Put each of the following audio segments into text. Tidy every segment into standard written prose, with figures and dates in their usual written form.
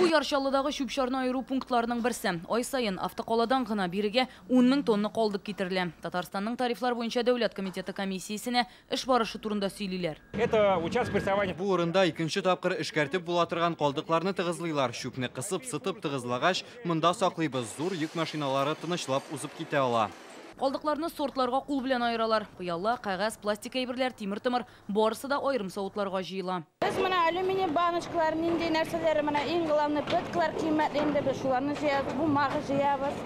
Бу Яр Чаллыдагы чүп-чарны аеру пунктларының берсе. Ай саен автокаладан гына бирегә 10 мең тонна калдык китерелә. Татарстанның тарифлар буенча дәүләт комитеты комиссиясенә эш барышы турында сөйлиләр. Это участок прессования. Бу урында икенче тапкыр эшкәртеп була торган калдыкларны тыгызлыйлар. Чүпне кысып, сытып тыгызлагач, монда саклыйбыз. Зур йөк машиналары тынычлап узып китә ала. Калдыкларны сортларга кул белән аералар. Пыяла, кәгазь, пластик әйберләр, тимер-томыр барысы да аерым савытларга җыела. Без менә алюминий баночкалар, нинди нәрсәләр, менә иң главный петкалар кыйммәтле инде, без шуларны җыябыз, бумага җыябыз,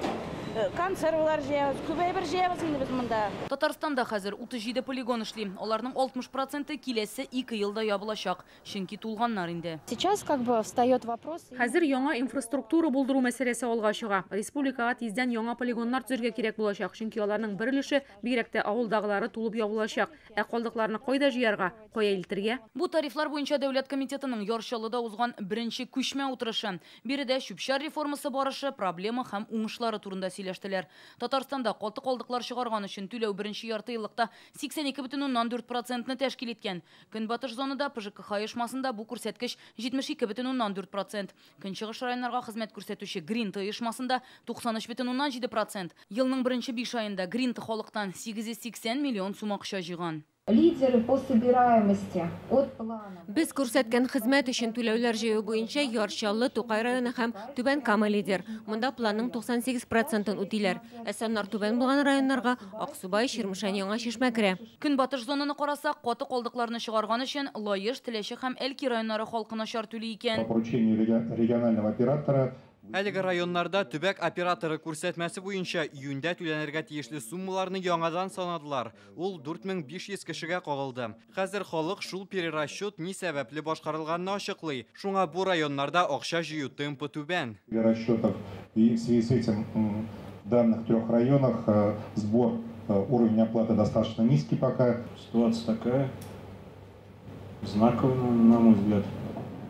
консервалар җыябыз, күп әйбер җыябыз инде без монда. Татарстанда хәзер 37 полигон эшли. Аларның 60% киләсе 2 елда ябылачак, чөнки тулганнар инде. Сейчас как бы встает вопрос. Хәзер яңа инфраструктура булдыру мәсьәләсе алга чыга. Республикага тиздән яңа полигоннар төзергә кирәк булачак, чөнки аларның бер өлеше, бигрәк тә авылдагылары, тулып ябылачак. Ә калдыкларны кайда җыярга, кая илтергә? Бу тарифлар буенча дәүләт комитетының Яр Чаллыда узган беренче күчмә утырышы. Биредә чүп-чар реформасы барышы, проблема һәм уңышлары турында сөйләштеләр. Татарстанда каты калдыклар чыгарган өчен түләү беренче ярты еллыкта 82,4% тәшкил иткән. Көнбатыш зонада ПЖКХ оешмасында бу күрсәткеч 72,4%. Көнчыгыш районнарга хезмәт күрсәтүче Гринта оешмасында 93,7%. Елның беренче 5 аенда Гринта халыктан 880 миллион сум акча җыйган. Лидеры по собираемости от плана. Без күрсәткән хезмәт өчен түләүләр җыю буенча Яр Чаллы, Тукай районы һәм Түбән Кама лидер. Монда планның 98%-ын үтиләр. Ә саннар түбән булган районнарга Аксубай, Чирмешән, Яңа Чишмә керә. Көнбатыш зонаны карасак, каты калдыкларны чыгарган өчен Лаеш, Теләче һәм Әлки районнары халкы начар түли икән. По поручению регионального оператора. Әлеге районнарда төбәк операторы күрсәтмәсе буенча июньдә түләнергә тиешле суммаларны яңадан санадылар. Ул 4500 кешегә кагылды. Хәзер халык шул перерасчет ни сәбәпле башкарылганны ачыклый. Шуңа бу районнарда акча җыю темпы түбән. Перерасчетов и в связи с этим в данных трех районах сбор, уровень оплаты достаточно низкий пока. Ситуация такая, знаковая, на мой взгляд.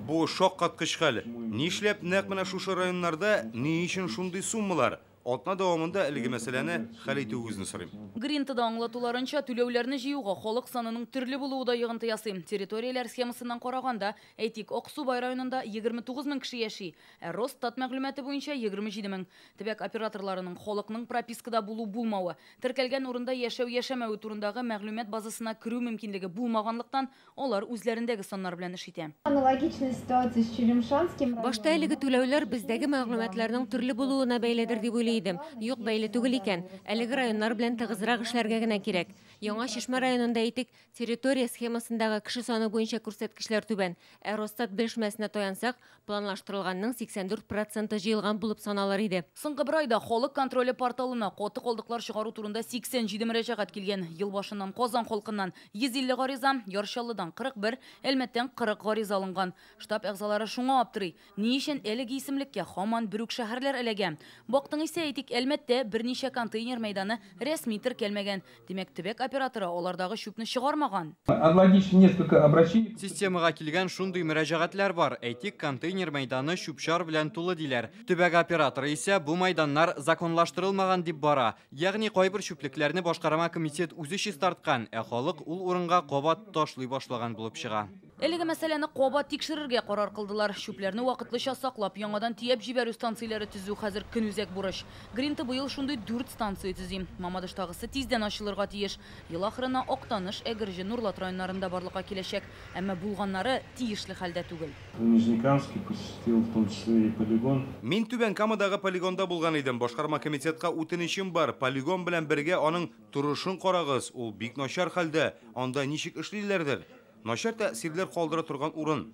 Бу шаккаткыч хәл. Нишләп нәкъ менә шушы районнарда, ни өчен шундый суммалар? Атна дәвамында әлеге мәсьәләне хәл итүегезне сорыйм. Гринтада аңлатуларынча, түләүләрне җыюга халык санының төрле булуы да йогынты ясый. Территорияләр схемасыннан караганда, әйтик, Аксубай районында 29 мең кеше яши, ә Росстат мәгълүматы буенча 27 мең. Төбәк операторларының халыкның пропискада булу-булмавы, теркәлгән урында яшәү-яшәмәве турындагы мәгълүмат базасына керү мөмкинлеге булмаганлыктан, алар үзләрендәге саннар белән эш итә. Аналогичная ситуация с Черемшанским районом. Башта әлеге түләүләр бездәге мәгълүматларның төрле булуына бәйледер дип уйлый идем. Юк, бәйле түгел икән. Әлеге районнар белән тыгызрак эшләргә генә кирәк. Яңа Чишмә районында, әйтик, территория схемасындагы кеше саны буенча күрсәткечләр түбән. Ә Росстат белешмәсенә таянсак, планлаштырылганның 84% җыелган булып саналыр иде. Соңгы бер айда халык контроле порталына каты калдыклар чыгару турында 87 мөрәҗәгать килгән. Ел башыннан Казан халкыннан 150 гариза, Яр Чаллыдан 41, Әлмәттән 40 гариза алынган. Штаб әгъзалары шуңа аптырый. Ни өчен әлеге исемлеккә һаман бер үк шәһәрләр эләгә? Бактың исә, әйтик, Әлмәттә берничә контейнер мәйданы рәсми теркәлмәгән. Димәк, төбәк операторы алардагы чүпне чыгармаган. Аналогично несколько обращений. Системага килгән шундый мөрәҗәгатьләр бар. Әйтик, контейнер мәйданы чүп-чар белән тулы диләр. Төбәк операторы исә бу мәйданнар законлаштырылмаган дип бара. Ягъни кайбер чүплекләрне башкарма комитет үзе чистарткан, ә халык ул урынга кабат ташлый башлаган булып чыга. Әлеге мәсьәләне кабат тикшерергә карар кылдылар. Чүпләрне вакытлыча саклап, яңадан төяп җибәрү станцияләре төзү хәзер көнүзәк бурыч. Гринта быел шундый 4 станция төзи. Мамадыштагысы тиздән ачылырга тиеш. Ел ахырына Актаныш, Әгерҗе, Нурлат районнарында барлыкка киләчәк. Әмма булганнары тиешле хәлдә түгел. В Нижнекамске посетил в том числе и полигон. Мин Түбән Камадагы полигонда булган идем. Башкарма комитетка үтенечем бар. Полигон белән бергә аның торышын карагыз. Ул бик начар хәлдә. Анда ничек эшлиләрдер? Начар тәэсирләр калдыра торган урын.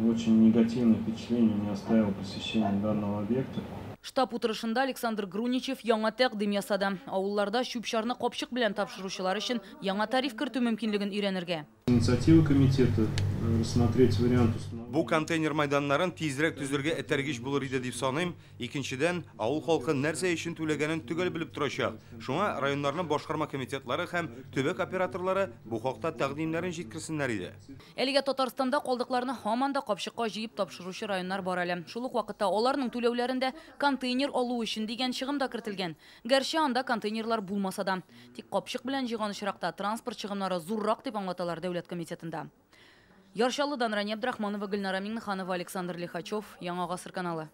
Очень негативное впечатление не оставило посещение данного объекта. Штаб утырышында Александр Груничев яңа тәкъдим ясады. Авылларда чүп-чарны капчык белән тапшыручылар өчен яңа тариф кертү мөмкинлеген өйрәнергә. Инициатива комитета рассмотреть вариант установления. Бу контейнер майданнарын тизрәк төзергә этәргеч булыр иде дип саныйм. Икенчедән, авыл халкы нәрсә өчен түләгәнен төгәл белеп торачак. Шуңа районнарның башкарма комитетлары һәм төбәк операторлары бу хакта тәкъдимнәрен җиткерсеннәр иде. Әлегә Татарстанда калдыкларны һаман да капчыкка җыеп тапшыручы районнар бар әле. Шул ук вакытта аларның түләүләрендә контейнер алу өчен дигән чыгым да кертелгән. Гәрчә анда контейнерлар булмаса да. Тик капчык белән җыйган очракта транспорт чыгымнары зуррак дип аңлаталар дәүләт комитетында. Яр Чаллыдан Рания Абдрахманова, Гөлнара Миңнеханова, Александр Лихачев, Яңа Гасыр каналы.